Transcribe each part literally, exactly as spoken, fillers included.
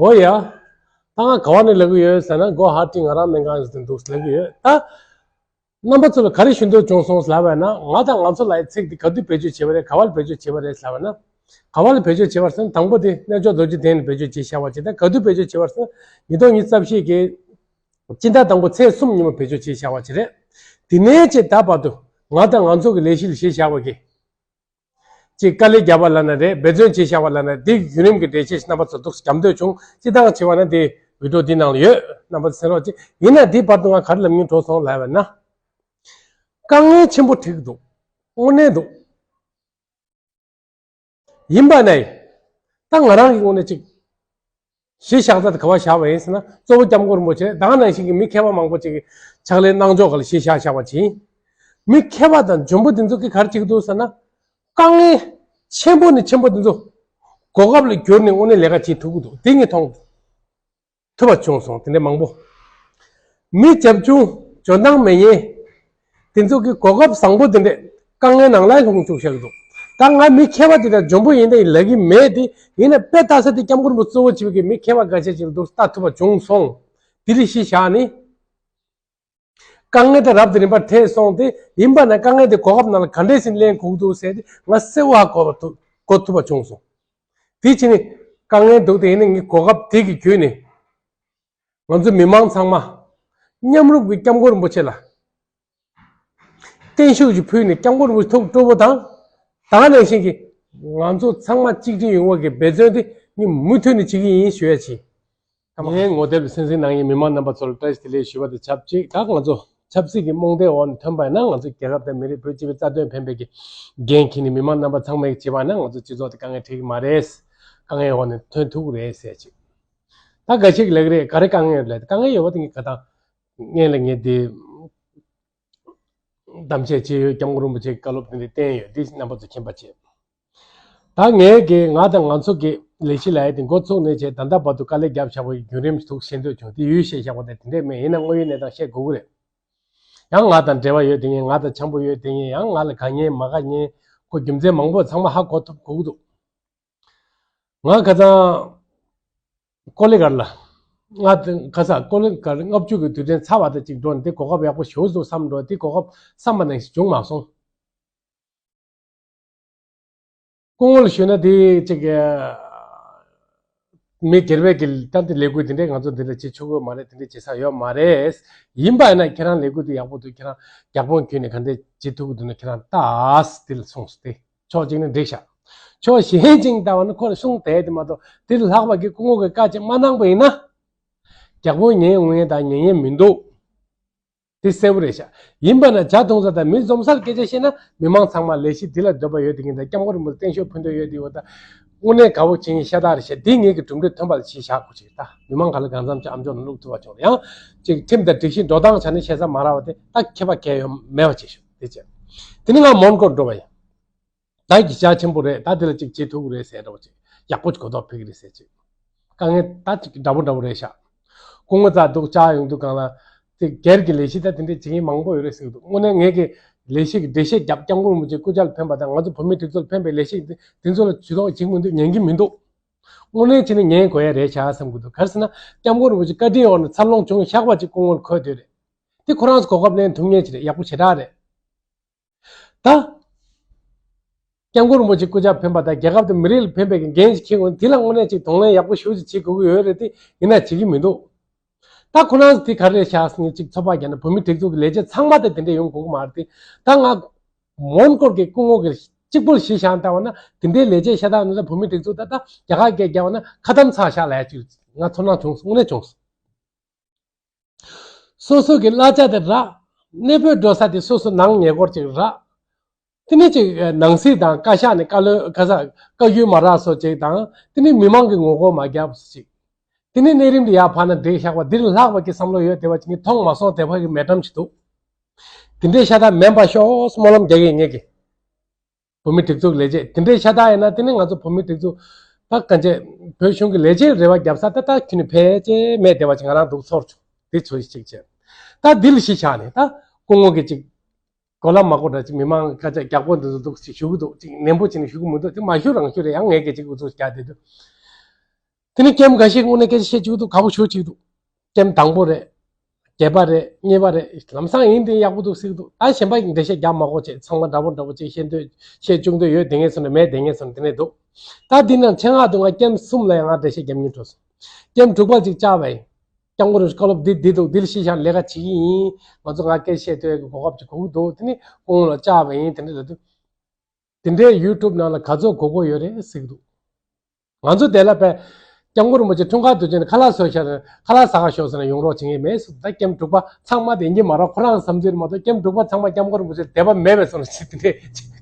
འོ་ཡ། ད་ང་ག་བ་ནས་ལབ་ཀྱི་ཡོད་ཟེར་ན། གོ་ཧ་ཏི་ང་རང་སྨན་ཁང་ཟེར་དུ་འདུག་ལབ་ཀྱི་ཡོད། ད་རྣམ་པ་ཚོ་ལ་ག་རེ་ཞུ་འདོད་བྱུང་སོང་ལབ་པ་ན། ང་དང་ང་ཚོ་ལབ་ཡག་ཚིག་འདི་ག་དུས་བེད་སྤྱོད་བྱེད་པ་རེད། ག་བ་ལ་བེད་སྤྱོད་བྱེད་པ་རེད་ལབ་པ་ན། ག་བ་ལ་བེད་སྤྱོད་བྱེད་པ་ཟེར་ན། དང་པོ་དེ་རྣལ་འབྱོར་རྡོ་རྗེ་གདན་ལ་བེད་སྤྱོད་བྱེད་བཞག་པ་ཅིག་ད་ག་དུས་བེད་སྤྱོད་བྱེད་པ་ཟེར་ན། ཉིས་སྟོང་ཉི་ཤུ་རྩ་བཞི་གི་སྤྱི་ཟླ་དང་པོ་ཚེས་གསུམ་ཉིན་མོ་བེད་སྤྱོད་བྱེད་བཞག་པ་ཅིག་རེད། དེ་ནས་བྱས་ད་བར་དུ་ང་དང་ང་ཚོ་གི་ལས་གཞི་ལ་གཞི་བཞག་པ་གི་ཅིག་དཀའ་ལས་བརྒྱབ་པ་ལབ་ན་རེད། འབད་བརྩོན་བྱས་བཞག་པ་ལབ་ན་རེད། དེ་གི་བརྒྱུད་རིམ་གྱི་འགྲེལ་བཤད་རྣམ་པ་ཚོ་འདུག་བརྒྱབ་འདོད་བྱུང་། སྤྱིར་བཏང་བྱས་པ་ན་དེ་བི་ཌིའོ་འདི་ནང་ལ་ཡོད། རྣམ་པ་ཚོ་གསན་རོགས་གྱིས། ཡིན་ན་དེའི་བར་དུ་ང་ག་རེ་ལབ་སྙིང་བྲོ་སོང་ལབ་པ་ན། དཀའ་ངལ་ཆེན་པོ་འཕྲད་ཀྱི་འདུག་དངོས་གནས་འདུག་ཡིན་པ་ནས་ད་ང་རང་གི་ངོས་ནས་ཅིག་གཞི་བཞག་ས་དེ་ག་བ་བཞག་པ་ཡིན་ཟེར་ན། གཙོ་བོ་སྐྱབས་མགོན་རིན་པོ་ཆེ་དང་ནང་བཞིན་གྱི་མི་མཁས་པ་མང་པོ་ཅིག་གིས་ཕྱག་ལས་གནང་ཕྱོགས་སྒང་ལ་གཞི་བཞག་བཞག་པ་ཅིག་ཡིན། མི་མཁས་པ་དང་འཇོན་པོ་དེ་ཚོ་གིས་ག་རེ་བྱེད་ཀྱི་འདུག་ཟེར་ན། དཀའ་ངལ་ཆེན་པོ་ནས་ཆེན་པོ་དེ་ཚོ་གོ་སྐབས་ལ་བསྒྱུར་ནས་དངོས་གནས་ལས་ཀ་བྱེད་ཐུབ་ཀྱི་འདུག་དེ་ངས་མཐོང་ཐུབ་པ་བྱུང་སོང་། དེ་འདྲའི་མང་པོ། མི་རྒྱབ་ཆུང་འཇོན་ཐང་མེད་མཁན་དེ་ཚོ་གིས་གོ་སྐབས་བཟང་པོ་དེ་འདྲས་དཀའ་ངལ་ནང་ལ་ལྷུང་བཅུག་བཞག་གི་འདུག་ད་ང་མི་མཁས་པ་དེ་འདྲ་འཇོན་པོ་ཡིན་ད་ཡིན་ལབ་ཀྱི་མེད་དེ། ཡིན་ན་དཔེ་ལྟ་ས་དེ་སྐྱབས་མགོན་རིན་པོ་གཙོ་བོ་བྱས་པའི་གི་མི་མཁས་པ་འགའ་ཤས་ཅིག་ལ་འདུག་ལྟ་ཐུབ་པ་བྱུང་སོང་། དེ་ལ་གཞི་བཞག་ནས། དཀའ་ངལ་དེ་རབ་དང་རིམ་པར་འཕྲད་སོང་སྟེ། ཡིན་པ་ན་དཀའ་ངལ་དེ་གོ་སྐབས་ནང་ལ་ག་འདྲས་སེ་ལེན་དགོས་འདུག་ཟེར་ཏེ་ང་གསལ་བོ་ཧ་གོ་བ་ཐུབ་གོ་ཐུབ་པ་བྱུང་སོང་། དེ་ཕྱིན་ནས་དཀའ་ངལ་འདུག་དེ་ཡིན་ན་ངས་གོ་སྐབས་དེ་གི་བརྒྱུད་ནས་ང་ཚོ་མི་མང་ཚང་མ་མཉམ་རུབ་ཀྱིས་སྐྱབས་མགོན་རིན་པོ་ཆེ་ལ་བརྟན་བཞུགས་ཅིག་ཕུལ་ནས། སྐྱབས་མགོན་རིན་པོ་ཆེ་ཐུགས་སྤྲོ་པོ་དང་། དེ་ནང་བཞིན་གྱི་ང་ཚོ་ཚང་མ་གཅིག་སྒྲིལ་ཡོང་བ་གི་འབད་བརྩོན་དེ་ངས་མུ་མཐུད་ནས་བྱེད་ཀྱི་ཡིན་ཞུ་ཡ་བྱེད། ངའི་ངོ་དེབ་གསན་གཟིགས་གནང་མཁན་མི་མང་རྣམ་པ་ཚོར་བཀྲ་ཤིས་བདེ་ལེགས་ཞུ་བ་དང་ཆབས་ཅིག་ད་ང་ཚོ་ཆབ་སྲིད་ཀྱི་རྨོངས་དད་འོག་ནས་ཐོན་པ་ཡིན་ན། ང་ཚོ་རྒྱལ་ཁབ་དང་མི་རིགས་བོད་སྤྱི་པའི་རྩ་དོན་ཕན་པའི་གི་འགན་འཁྱེར་ནས་མི་མང་རྣམ་པ་ཚང་མས་བྱས་པ་ན། ང་ཚོ་སྤྱི་ཚོགས་དེ་དཀའ་ངལ་འཕྲད་ཀྱི་མ་རེད། དཀའ་ངལ་འོག་ནས་ཐོན་ཐུབ་ཀྱི་རེད་ཟེར་ཅིག་ད་འགའ་ཞིག་ལབ་ཀྱི་རེད། ག་རེ་དཀའ་ངལ་ཡོད་ལབ། དཀའ་ངལ་ཡོད་པ་དེ་ངས་ག་ད་སྔོན་ལ་ངས་དེ་གཏམ་བཤད་བྱས་ཡོད། སྐྱབས་མགོན་རིན་པོ་ཆེའི་བཀའ་སློབ་དེ་འདྲ་བསྟན་ཡོད། འདི་རྣམ་པ་ཚོ་མཁྱེན་པ་བྱེད། ད་ངས་གི་ང་དང་ང་ཚོ་གི་ལས་གཞི་ལབ་ཡ་དེ་འགོ་ཚུགས་ནས་བྱས་ད་ལྟ་བར་དུ་དཀའ་ལས་བརྒྱབ་བཞག་པ་གི་བརྒྱུད་རིམ་ཞིག་ཐུགས་ཤེས་འདོད་བྱུང་། དེ་ཡུལ་ཤེས་བཞག་པ་དེ་དེ་འདྲས་མེད། ཡིན་ན་དངོས་ཡོད་གནས་སྟངས་བཤད་དགོས་ཀྱི་རེད། ཡང་ང་དང་འབྲེལ་བ་ཡོད་དེ་ཡིན། ང་དང་འཆམ་པོ་ཡོད་དེ་ཡིན། ཡང་ང་ལ་དགའ་མཁན་མ་དགའ་མཁན་ཁོ་རྒྱུ་མཚན་མང་པོ་ཚང་མ་ཧ་གོ་ཐུབ་དགོས་ཀྱི་འདུག་ང་ཁ་སང་ཀོ་ལི་གྷལ་ལ། ང་ཁ་སང་ཀོ་ལི་གྷལ་ལྔ་བཅུ་གི་དུས་དྲན་ཚར་བ་དང་གཅིག་འགྲོ་ནས་དེ་གོ་སྐབས་ཡག་པོ་ཞེ་པོ་ཅིག་བསམ་འགྲོ། དེ་གོ་སྐབས་བསམ་པ་ནང་བཞིན་བྱུང་མ་སོང་། སྐུ་ངོ་ལ་ཞུས་ན་དེ་ཅིག་མི་སྒེར་པའི་གི་ད་དེ་ལས་འགུལ་དེ་འདྲས་ང་ཚོ་འདི་ལ་བྱེད་ཆོག་གི་མ་རེད། དེ་འདྲས་བྱེད་ས་ཡོད་མ་རེད། ཡིན་པ་ཡིན་ན་ཁྱེད་རང་ལས་འགུལ་དེ་ཡག་པོ་འདུག་ཁྱེད་རང་རྒྱག་དཔོན་ཁྱོན་ནས་ག་འདྲས་བྱེད་ཐུབ་ཀྱི་འདུག་ན་ཁྱེད་རང་ལྟ་ཨ་ཟེར་དེ་ལ་གསུངས་སོང་། དེ་ཕྱོགས་གཅིག་ནས་འགྲིག་ཤག་ཕྱོགས་གཞན་གཅིག་ནས་ལྟ་བ་ན་ཁོ་ལ་གསུང་དེ་དེ་མ་གཏོགས་དེ་ལས་ལྷག་པ་གི་སྐུ་ངོ་གི་བཀའ་ཅིག་མ་གནང་པ་ཡིན་ན། རྒྱག་དཔོན་ཉན་འོང་ཡས་དང་ཉན་ཡས་མི་འདུག་དེ་གསལ་པོ་རེད་ཤག་ཡིན་པ་ན་ཇ་འཐུང་ས་དང་མི་འཛོམས་སར་སྐད་ཆ་བཤད་ན། མི་མང་ཚང་མ་ལས་གཞི་འདི་ལ་འདོད་པ་ཡོད་དེ་གིན་དང་། སྐྱབས་མགོན་རིན་པོ་ཆེ་བརྟན་བཞུགས་ཕུལ་འདོད་ཡོད་དེ་ཡོད་ད། དངོས་གནས་དགའ་བོ་བྱེད་ཡིན་ཤ་སྟག་རེད་ཤག་འདི་ངེད་ཀྱི་གྲུབ་འབྲས་ཐོན་པ་ལ་གཞི་བཞག་དགོས་ཅིག་ད་མི་མང་ག་ལ་གང་འཚམ་ཅིག་ཨམ་ཅོག་ནང་བླུག་ཐུབ་པ་བྱུང་ན། ཡང་ཅིག་ཁྲིམས་དང་སྒྲིག་གཞི་འགྲོ་སྟངས་ཆ་ནས་བཤད་ས་མ་རག་པ་དེ་ད་ཁྱད་པར་གང་ཡང་མེད་པ་བྱེད་ཤོག་དེ་བྱས། དེ་ནི་ང་མོན་གྷོར་འགྲོ་བ་ཡིན། ད་གི་ཇ་ཆེན་པོ་རེད། ད་དེ་ལ་ཅིག་བྱེད་ཐུབ་ཀྱི་རེད་ཟེར་འདྲ་བོ་ཅིག་ཡག་པོ་ཅིག་གོ་རྟོགས་ཕེབས་ཀྱི་རེད་ཟེར་ཅིག་དཀའ་ངལ་ད་ཅིག་འདྲ་པོ་འདྲ་པོ་རེད་ཤག་སྐུ་ངོ་རྩ་འདུག་ཇ་ཡོང་དུས་སྒང་ལ་དེ་སྒེར་གྱི་ལས་གཞི་ད་དེ་འདྲས་བྱེད་མཁན་མང་པོ་ཡོད་རེད་ཟེར་གྱི་འདུག་དངོས་གནས་ངེད་ཀྱི་ལས་གཞི་གི་འགྲེལ་བཤད་རྒྱབ། སྐྱབས་མགོན་རིན་པོ་ཆེ་སྐུ་ཕྱྭ་ལ་ཕན་པ་དང་། ང་ཚོ་བོད་མི་སྒྲིག་འཛུགས་ལ་ཕན་པའི་ལས་གཞི་དེ་ཚོ་ལ་ཇུས་གཏོགས་བྱེད་ཀྱི་མི་འདུག་ཉན་གྱི་མི་འདུག་དངོས་གནས་བྱས་ན་ཉན་དགོས་ཡ་རེད་ཤག་བསམ་གྱི་འདུག་ག་རེ་ཟེར་ན། སྐྱབས་མགོན་རིན་པོ་ཆེ་བཀའ་དྲིན་འོག་ནས་འཚར་ལོངས་བྱུང་བཞག་པ་ཅིག་སྐུ་ངོ་ལ་འཁོད་བསྡད་རེད། དེ་ཁོ་རང་ཚོ་གོ་སྐབས་ལེན་ཐུབ་མཁན་ཅིག་རེད། ཡག་པོ་ཞེ་དྲག་རེད། ད། སྐྱབས་མགོན་རིན་པོ་ཆེ་སྐུ་ཕྱྭ་ཕན་པ་དང་རྒྱལ་ཁབ་དང་མི་རིགས་ལ་ཕན་པའི་གི་འགན་ཞིག་འཁྱེར་དགོས་ན། དེ་ལ་དངོས་གནས་ཅིག་གདོང་ལེན་ཡག་པོ་ཞེ་པོ་ཅིག་བྱེད་དགོས་ཀྱི་ཡོད་རེད་དེ། ཡིན་ན་བྱེད་ཀྱི་མི་འདུག་ད་ཁོ་རང་ཚོ་དེ་ག་རེ་ཤག་ཟེར་ནས་ཅིག་ཚོགས་པ་བརྒྱབ་ན་བོད་མི་སྒྲིག་འཛུགས་ཀྱི་ལས་བྱེད་ཚང་མ་དེ་དེ་འདྲས་ཡོང་དགོས་ཀྱི་མ་རེད་དེ། ད་ང་མོན་གྷོ་གི་སྐུ་ངོ་གི་གཅིག་པུར་གཞི་བཞག་བལྟས་པ་ན། དེ་འདྲའི་ལས་བྱེད་ཤ་སྟག་ནི་ད་བོད་མི་སྒྲིག་འཛུགས་ད་ལྟ་རྒྱ་གར་སྐད་རྒྱབ་པ་ན་ཁ་གཏམ་ཚ་ཤག་ལབ་ཡ་ཅིག་ང་ཚོར་སྣང་བྱུང་སོང་། དངོས་གནས་བྱུང་སོང་། སོ་སོ་གི་གླ་ཆ་དེ་རག་གནས་སྤོས་འགྲོ་ས་དེ་སོ་སོ་ནང་ཉེ་འཁོར་ཅིག་རག་དེ་ནས་ཅིག་ནང་སྲིད་དང་བཀའ་ཤག་ནས་བཀའ་བློན་ག་ས་བཀའ་བཀྱོན་མ་རག་སོ་ཅིག་དང་། དེ་ནས་མི་མང་གི་ངོ་རྒོལ་མ་རྒྱབ་སོ་ཅིག་དེ་ནས་གནས་རིམ་དེ་ཡར་འཕར་ན་འགྲིག་ཤག་པ། འདིར་ལྷག་པ་གི་བསམ་བློ་ཡོད་བསྡད་པ་ཅིག་ངས་མཐོང་མ་སོང་བསྡད་པ་གི་མེད་བསམ་ཅིག་འདུག་དེ་འདྲའི་ཤ་སྟག་མིན་པ་ཤོག་སྨོན་ལམ་རྒྱག་གི་ཡིན། ངེད་ཀྱི་བོད་མི་སྒྲིག་འཛུགས་ལས་བྱེད་དེ་འདྲའི་ཤ་སྟག་ཡིན་ན། དེ་ནི་ང་ཚོ་བོད་མི་སྒྲིག་འཛུགས་ད་གང་ཅི་བོད་གཞུང་གི་ལས་བྱེད་རེ་བ་རྒྱབ་ས་ད་ད་ཁྱོན་ནས་ཕལ་ཆེར་མེད་བསྡད་པ་ཅིག་ང་རང་འདུག་ཚོར་བྱུང་། དེ་ཚོ་ཞིག་བྱས། ད་འདི་ལ་གཞི་བཞག་ནས་ད་སྐུ་ངོ་གིས་ཅིག་གོ་ལ་མ་གོ་འདྲ་ཅིག་མི་མང་སྐད་ཆ་རྒྱག་པོ་འདི་ཚོ་འདུག་ཅིག་ཞུ་གི་འདུག་ཅིག་ནན་པོ་བྱས་ནས་ཞུ་གི་མི་འདུག་དེ་མ་ཞུ་རང་ཞུ་རེད། ཡང་ངས་སྐད་ཅིག་འུ་ཚོ་རྒྱག་བསྡད་དུས། དེ་ནི་ཀེམ་འགའ་ཞིག་དངོས་གནས་སྐད་ཆ་བཤད་བཅུག་འདུག་ཁག་པོ་ཞུ་བཅུག་འདུག་ཀེམ་དང་པོ་རེད། བརྒྱད་པ་རེད། གཉིས་པ་རེད། ལམ་སང་ཡིན་དེ་ཡག་པོ་འདུག་ཟེར་གྱི་འདུག་ད་གཞན་པ་འགྲེལ་བཤད་རྒྱག་མ་དགོས་བྱས། ཚང་མ་འདྲ་པོ་འདྲ་པོ་ཅིག་བཤད་འདོད་བཤད་བཅུག་འདོད་ཡོད། དེ་ངས་སོང་ནས་མེད། དེ་ངས་སོང་ནས་དེ་ནས་འདུག་ད་འདི་ནང་ཆེད་མངགས་དུ་ང་ཀེམ་གསུམ་ལ་ཡང་ང་འགྲེལ་བཤད་རྒྱབ་སྙིང་བྲོ་སོང་། ཀེམ་དྲུག་པ་ཅིག་བཅར་བས། སྐྱབས་མགོན་རིན་པོ་ཆེ་བཀའ་སློབ་འདི་འདི་འདུག་འདིར་གཞི་བཞག་ལས་ཀ་བྱེད་ཀྱི་ཡིན། ང་ཚོ་ང་སྐད་བཤད་ཐུབ་ཡག་གི་གོ་སྐབས་ཅིག་དགོས་ཀྱི་འདུག་དེ་ནི་སྐུ་ངོ་ལ་བཅར་བ་ཡིན། དེ་འདྲ་ལབ་དུས། དེ་འདྲའི་ཡུ་ཊུབ་ནང་ལ་ག་ཚོད་དགོས་མཁོ་ཡོད་རེད་ཟེར་གྱི་འདུག་ང་ཚོ་དེ་ལ་བས། སྐྱབས་མགོན་རིན་པོ་ཆེ་འཁྲུངས་སྐར་དུས་ཆེན་ཁ་ལག་བཟོས་ཤག་ཁ་ལག་ཟ་ག་ཤོག་ཟེར་ན་ཡོང་རོགས་བྱེད་མཁན་མེད་ཟེར། ད་ཀེམ་དྲུག་པ་ཚང་མ་དེ་ཡིན་གྱི་མ་རེད། ཁོ་རང་བསམ་ཚུལ་མ་གཏོགས་ཀེམ་དྲུག་པ་ཚང་མ་སྐྱབས་མགོན་རིན་པོ་ཆེ་དད་པ་མེད་པའི་བཟོ་འདྲ་ཞིག་དེ་འདྲའི་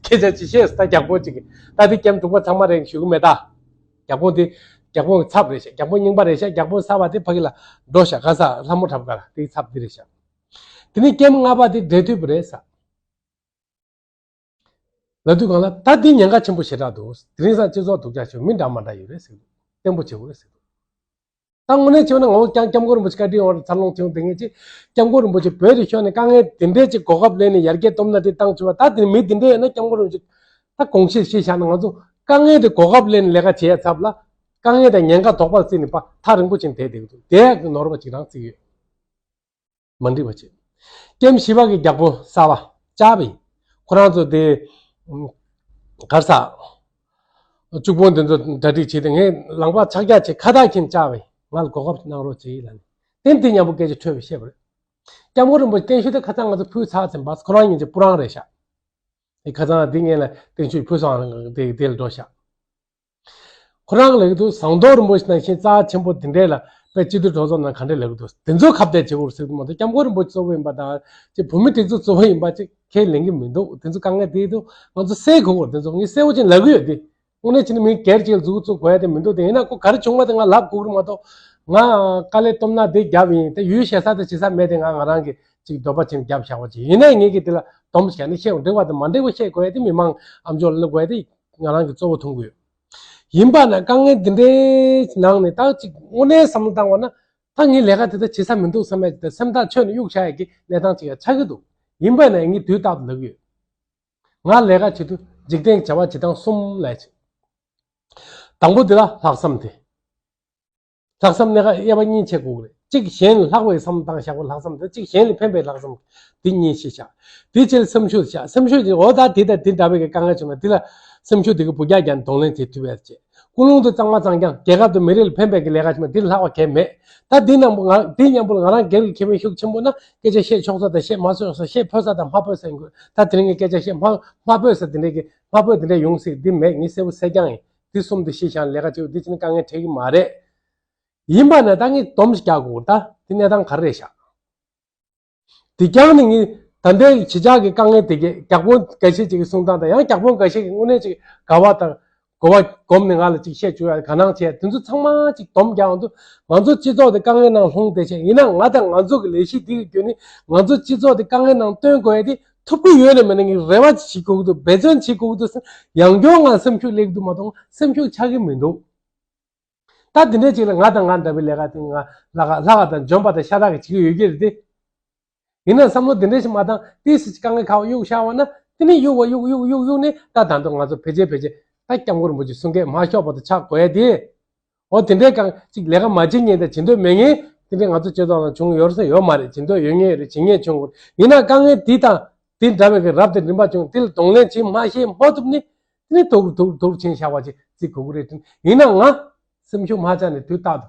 སྐད་ཆ་ཅིག་བཤད་ཟེར། ད་རྒྱག་པོ་ཅིག་གིས་ད་དེ་ཀེམ་དྲུག་པ་ཚང་མ་རེད་ཞུ་གི་མེད་ད། རྒྱག་པོ་དེ་རྒྱག་པོ་གི་ཚབ་རེད་ཤག་རྒྱག་པོ་རྙིང་པ་རེད་ཤག་རྒྱག་པོ་གསར་པ་དེ་ཕ་གི་ལ་འགྲོ་ཤག་ག་ས་ལྷ་མོ་འཁྲབ་ག་ལ་དེའི་ཚབ་དེ་རེད་ཤག་དེ་ནས་ཀེམ་ལྔ་པ་དེ་འབྲེལ་མཐུད་པ་རེད་ཟེར། ལབ་དུས་སྒང་ལ་ད་འདི་ཉེན་ཁ་ཆེན་པོ་ཞེ་དྲག་འདུག་དེ་རིང་སང་སྤྱི་ཚོགས་སྡུག་ཅག་ཆེ་བ་མི་འདྲ་མ་འདྲ་ཡོད་རེད་ཟེར་གྱི་འདུག་བརྟན་པོ་བྱེད་དགོས་རེད་ཟེར་གྱི་འདུག་ད་དངོས་གནས་བྱས་ན་ངོ་བོ་ཀྱང་སྐྱབས་མགོན་རིན་པོ་ཆེ་བཀའ་དྲིན་འོག་འཚར་ལོངས་བྱུང་བསྡད་མཁན་ཅིག་སྐྱབས་མགོན་རིན་པོ་ཆེ་བོད་དུ་ཤོར་ནས་དཀའ་ངལ་དེ་འདྲའི་ཅིག་གོ་སྐབས་ལེན་ནས་ཡར་རྒྱས་གཏོང་ན་དེ་བཏང་བཅུག་པ། ད་དེ་མི་དེ་འདྲ་ཡོད་ན་སྐྱབས་མགོན་རིན་པོ་ཆེ་ད་དགོངས་བཞེས་བཞེས་བཞག་ན། ང་ཚོ་དཀའ་ངལ་དེ་གོ་སྐབས་ལེན་ནས་ལས་ཀ་བྱེད་ཡ་ཚབ་ལ་དཀའ་ངལ་དང་ཉེན་ཁ་དོགས་པ་བརྩིས་ནས་པ་ཐག་རིང་པོ་ཕྱིན་བསྡད་བསྡད་ཀྱི་འདུག་དེ་ཡག་གི་ནོར་བ་ཅིག་རང་བརྩི་གི་ཡོད། མ་འགྲིག་པ་བྱེད། ཀེམ་བཞི་པ་གི་རྒྱག་པོ་གསར་པ་བཅར་བས། ཁོ་རང་ཚོ་དེ་གར་ས་བཅུ་སྤོན་དེ་ཚོ་གྲ་སྒྲིག་བྱས་ཏེ་ངས་ལངས་པ་ཕྱག་རྒྱ་བྱས་ཁ་བཏགས་ཁྱེར་བཅར་བས། ང་ལ་གོ་སྐབས་གནང་རོགས་བྱེད་ལབ་ནས་བསྟན་དེ་མཉམ་པོ་སྐད་ཆ་འཕྲོས་པས་བཤད་པ་རེད། སྐྱབས་མགོན་རིན་པོ་ཆེ་བརྟན་བཞུགས་དེ་ཁ་སང་ང་ཚོ་ཕུལ་ཚར་ཟིན་པ། ཁོ་རང་ཉིད་ཀྱི་སྤུ་རང་རེད་ཤག་དེ་ཁ་སང་འདི་ངས་ལ་བརྟན་བཞུགས་ཕུལ་སོང་། དེ་དེ་ལ་འགྲོ་ཤག་ཁོ་རང་ལབ་ཀྱི་འདུག་ཟངས་མདོག་རིན་པོ་ཆེ་ནང་བཞིན་རྩ་ཆེན་པོ་འདི་འདྲས་ལ་དཔེ་སྤྱི་འཐུས་གྲོས་ཚོགས་ནང་ག་འདྲས་ལབ་ཀྱི་འདུག་དེ་ཚོ་ཁ་གཏད་བྱེད་དགོས་ཟེར་གྱི་མ་གཏོགས་སྐྱབས་མགོན་རིན་པོ་ཆེ་གཙོ་བོ་ཡིན་པ་དང་ཅིག་བོད་མི་སྒྲིག་འཛུགས་གཙོ་བོ་ཡིན་པ་ཅིག་ཁས་ལེན་གྱི་མི་འདུག་དེ་ཚོ་དཀའ་ངལ་དེ་འདུག་ང་ཚོ་སེལ་དགོས་སྐོར་དེ་ཚོ་ངས་གསལ་པོ་ཅིག་ལབ་ཀྱི་ཡོད་དེ། དངོས་གནས་བྱས་ན་མི་སྒེར་གཅིག་ལ་མཛུབ་གུ་བཙུགས་དགོས་ཡ་དེ་མི་འདུག་དེ་ཡིན་ན་ཁོ་ག་རེ་བྱུང་བ་དེ་ང་ལབ་དགོས་ཀྱི་མ་གཏོགས། ང་དཀའ་ལས་སྟོབས་ན་དེ་རྒྱབ་ཡིན། དེ་ཡུལ་ཞེ་ས་དེ་བྱེད་ས་མེད་དེ་ང་ང་རང་གི་ཅིག་འདོད་པ་ཅན་རྒྱབ་བཞག་པ་ཅིག་ཡིན་ན་ངེད་ཀྱིས་དེ་ལ་སྡོམ་བཞག་ནས་བཤད་དགོས། འགྲིག་པ་དང་མ་འགྲིག་པ་བཤད་དགོས་ཡ་དེ་མི་མང་ཨམ་ཅོག་ལ་སླེབས་དགོས་ཡ་དེ་ང་རང་གི་གཙོ་བོ་མཐོང་གི་ཡོད། ཡིན་པ་ན་དཀའ་ངལ་འདི་འདྲའི་ནང་ནས་ད་ཅིག་དངོས་གནས་བསམ་བློ་བཏང་བ་ན་ད་ངའི་ལས་ཀ་དེ་ད་བྱེད་ས་མི་འདུག་བསམ་ཡ་ཅིག་དང་སེམས་ཐག་ཆོད་ནས་གཡུག་བཞག་ཡ་གི་གནས་སྟངས་ཅིག་ཡང་ཆགས་ཀྱི་འདུག་ཡིན་པ་ན་ངས་དུས་རྟག་ཏུ་ལབ་ཀྱི་ཡོད། ང་ལས་ཀ་བྱེད་དུས་འཇིག་རྟེན་བྱ་བ་བྱེད་སྟངས་གསུམ་ལས་བྱེད། དང་པོ་དེ་ལ་ལྷག་བསམ་དེ། ལྷག་བསམ་གནད་འགག་དབྱེ་བ་གཉིས་ཕྱེ་དགོས་ཀྱི་རེད། གཅིག་གཞན་ལ་ལྷག་པའི་བསམ་བློ་བཏང་བཞག་པ་ལྷག་བསམ་དེ། གཅིག་གཞན་ལ་ཕན་པའི་ལྷག་བསམ་དེ་གཉིས་ཕྱེ་བཞག་དེ་རྗེས་སེམས་ཤུགས་བཞག་སེམས་ཤུགས་དེ་འོ་ད་དེ་དང་དེ་འདྲ་བའི་དཀའ་ངལ་བྱུང་ན་དེ་ལ་སེམས་ཤུགས་དེ་གི་བུ་རྒྱག་རྒྱག་གདོང་ལེན་བྱེད་ཐུབ་ཡ་བྱེད། ཀུན་སློང་དུ་གཙང་མ་གཙང་རྐྱང་རྒྱལ་ཁབ་དང་མི་རིགས་ལ་ཕན་པའི་གི་ལས་ཀ་བྱེད་ན་དེ་ལ་ལྷག་པ་གང་ཡང་མེད། ད་དེ་རྣམས་པོ་ང་དེ་མཉམ་པོ་ལ་ང་རང་སྒེར་གྱི་ཁེ་ཕན་ཤུགས་ཆེན་པོ་ན་སྐད་ཆ་བཤད་ཆོག་ས་དང་བཤད་མ་ཆོག་ས། བཤད་ཕོད་ས་དང་མ་ཕོད་ས་ཡིན་དགོས། ད་དེ་རིང་གི་སྐད་ཆ་བཤད་མ་མ་ཕོད་ས་དེ་འདྲའི་གི་མ་ཕོད་དེ་འདྲ་ཡོང་སྲིད། འདི་མེད། ངས་གསལ་པོ་གསལ་རྐྱང་ཡིན། འདི་གསུམ་དེ་ཤེས་བྱ་ལས་ཀ་བྱེད་དགོས། འདི་བྱས་ན་དཀའ་ངལ་འཕྲད་ཀྱི་མ་རེད། ཡིན་པ་ན་ད་ངས་སྡོམ་ཞིག་རྒྱག་དགོས། ད་དེ་གནས་སྟངས་ག་རེ་རེད་ཤག་དེ་རྐྱང་ནི་ངས་ད་ལྟའི་གཞིས་ཆགས་ཀྱི་དཀའ་ངལ་དེ་གས་རྒྱག་དཔོན་འགའ་ཤས་ཅིག་གི་གསུང་སྟངས་དང་། ཡང་རྒྱག་དཔོན་འགའ་ཤས་ཀྱིས་དངོས་གནས་ཅིག་དགའ་བ་དང་གོ་བ་སྒོམ་ནས་ང་ལ་ཅིག་བཤད་བཅུག་ཡ་དགའ་སྣང་བྱས། དེ་ཚོ་ཚང་མ་ཅིག་སྡོམ་རྒྱག་འོང་དུས་ང་ཚོ་སྤྱི་ཚོགས་དེ་དཀའ་ངལ་ནང་ལྷུང་བསྡད་བྱས། ཡིན་ན་ང་དང་ང་ཚོ་གི་ལས་གཞི་འདི་གི་བརྒྱུད་ནས་ང་ཚོ་སྤྱི་ཚོགས་དེ་དཀའ་ངལ་ནང་སྟོན་དགོས་ཡ་དེ་ཐུབ་ཀྱི་ཡོད་ན་མེད་ན་ངས་རེ་བ་ཅིག་བྱེད་དགོས་ཀྱི་འདུག་འབད་བརྩོན་བྱེད་དགོས་ཀྱི་འདུག་ཟེར་ཡང་བསྐྱར་ང་སེམས་ཤུགས་སླེབས་ཀྱི་འདུག་མ་གཏོགས་སེམས་ཤུགས་ཆག་གི་མི་འདུག་ད་དེ་འདྲ་ཅིག་ལ་ང་དང་ང་འདྲ་བའི་ལས་ཀ་དེ་ང་ལྷག་ལྷག་དང་འཇོན་པ་དང་ཤ་སྟག་གིས་བྱེད་ཀྱི་ཡོད་ཀྱི་རེད་དེ། ཡིན་ན་བསམ་བློ་དེ་འདྲ་ཞིག་མ་བཏང་། ཏིས་ཅིག་དཀའ་ངལ་ཁག་གཡུག་བཞག་པ་ན་དེ་ནས་གཡུག་པ་གཡུག་གཡུག་གཡུག་གཡུག་ནས་ད་ད་དུང་ང་ཚོ་ཕལ་ཆེར་ཕལ་ཆེར་ད་སྐྱབས་མགོན་རིན་པོ་ཆེ་གསུང་སྐད་མ་ཤོར་བར་དུ་ཆགས་དགོས་ཡ་དེ། འོ་དེ་འདྲའི་གང་ཅིག་ལས་ཀ་མ་བྱེད་མཁན་དང་བྱེད་འདོད་མེད་མཁན་དེ་འདྲའི་ང་ཚོ་སྤྱི་ཚོགས་ནང་བྱུང་ཡོད་རེད་ཟེར་ཡོད་མ་རེད། བྱེད་འདོད་ཡོད་མཁན་རེད། བྱེད་མཁན་བྱུང་ཡོད་རེད། ཡིན་ན་དཀའ་ངལ་འདི་དང་དེ་འདྲ་བའི་གི་རབ་དང་རིམ་པ་བྱུང་། དེ་ལ་གདོང་ལེན་བྱེད་མ་ཤེས་མ་ཐུབ་ནས་དེ་ནས་དུག་དུག་དུག་ཕྱིན་བཞག་པ་ཅིག་བརྩི་དགོས་ཀྱི་རེད་དྲན། ཡིན་ན་ང་སེམས་ཤུགས་མ་ཆག་ནས་དུས་རྟག་ཏུ་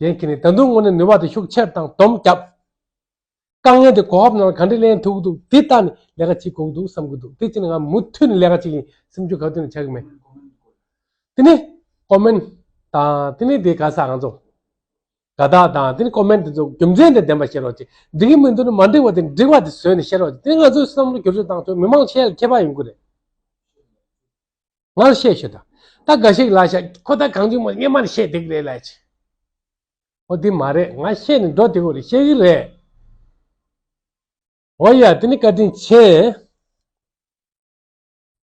འགན་འཁྱེར་ནས་ད་དུང་དངོས་གནས་ནུས་པ་དེ་ཤུགས་ཆེར་བཏང་། སྡོམ་རྒྱབ། དཀའ་ངལ་དེ་གོ་སྐབས་ནང་ལ་ག་འདྲ་ལེན་ཐུབ་ཀྱི་འདུག་དེ་ལྟ་ནས་ལས་ཀ་བྱེད་དགོས་ཀྱི་འདུག་བསམ་གྱི་འདུག་དེ་བྱས་ནས་ང་མུ་མཐུད་ནས་ལས་ཀ་བྱེད་ཀྱི་ཡིན། སེམས་ཤུགས་ག་དུས་ནས་ཆག་གི་མེད། དེ་ནས་ཀོ་མེན་དང་དེ་ནས་དེ་ག་ས་ང་ཚོ་དགའ་རྟགས་དང་དེ་ནས་ཀོ་མེན་དེ་ཚོ་རྒྱུ་མཚན་དང་ལྡན་པ་བཤད་རོགས་བྱེད། འགྲིག་གི་མི་འདུག་ན་མ་འགྲིག་པ་དེ་འགྲིག་པ་དེ་བཟོས་ནས་བཤད་རོགས་བྱེད། དེ་ང་ཚོའི་བསམ་བློ་བསྒྱུར་བཅོས་བཏང་ཚོད་མི་མང་ཆེ་ལ་ཁྱད་པར་ཡོང་གི་རེད། ང་ལ་བཤད་ཤོད་དང་། ད་འགའ་ཞིག་ལ་བཤད་ཁོ་ད་གང་བྱུང་མ་སྔས་མར་བཤད་བསྡད་ཀྱི་རེད་ལབ་ཅིག་འོ་འདི་མ་རེད། ང་བཤད་ནས་འགྲོ་བསྡད་ཀྱི་རེད། བཤད་ཀྱི་རེད། འོ་ཡ་དེ་ནི་བཀའ་དྲིན་ཆེ།